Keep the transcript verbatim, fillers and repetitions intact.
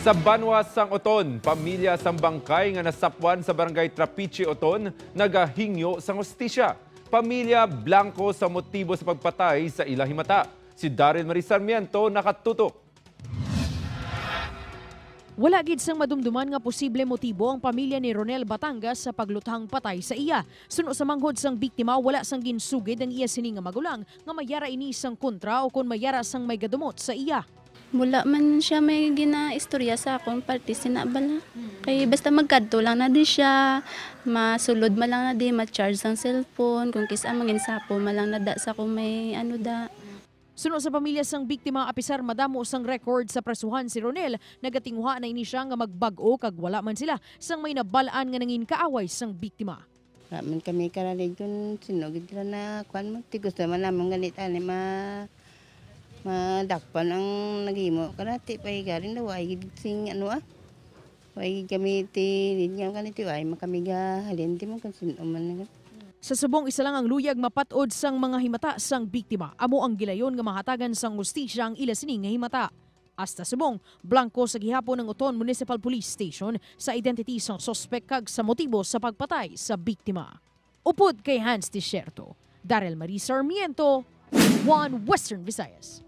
Sa banwa sang Oton, pamilya sang bangkay nga nasapwan sa barangay Trapiche, Oton, nagahingyo sang hustisya. Pamilya Blanco sa motibo sa pagpatay sa ila himata. Si Daryl Marie Sarmiento nakatutok. Wala gid sang madumduman nga posible motibo ang pamilya ni Ronel Batangas sa pagluthang patay sa iya. Suno sa manghod sang biktima, wala sang ginsugid ang iya sini nga magulang nga mayara ini sang kontra o kon mayara sang may gadumot sa iya. Wala man siya may ginaistorya sa akon parte sina bala. Kay basta magkadto lang na di siya, masulod man lang na di, ma-charge ang cellphone, kung kis-a manginsapo man lang na da sa kung may ano da. Suno sa pamilya sang biktima, apisar madamo sang record sa presuhan si Ronel, nagatinguha na ini siya nga magbag-o kag wala man sila sang may nabal-an nga nangin kaaway sang biktima. Wa man kami karalig kun sino gid sila na kuan mo. Ti gusto man namon ganit ani ma madakpan ang naghimo kana ti pa galing daw ay gid sing ano ah. Way gid kami ti linya ganit ay man kami gahalin ti mo kun sino man. Sa subong isa lang ang luyag mapat-od sang mga himata sang biktima, amo ang gilayon nga mahatagan sang hustisya ang ila sini nga himata. Hasta subong, blanco sa gihapon ang Oton Municipal Police Station sa identity sang suspek kag sa motibo sa pagpatay sa biktima. Upod kay Hans Desierto, Daryl Marie Sarmiento, One Western Visayas.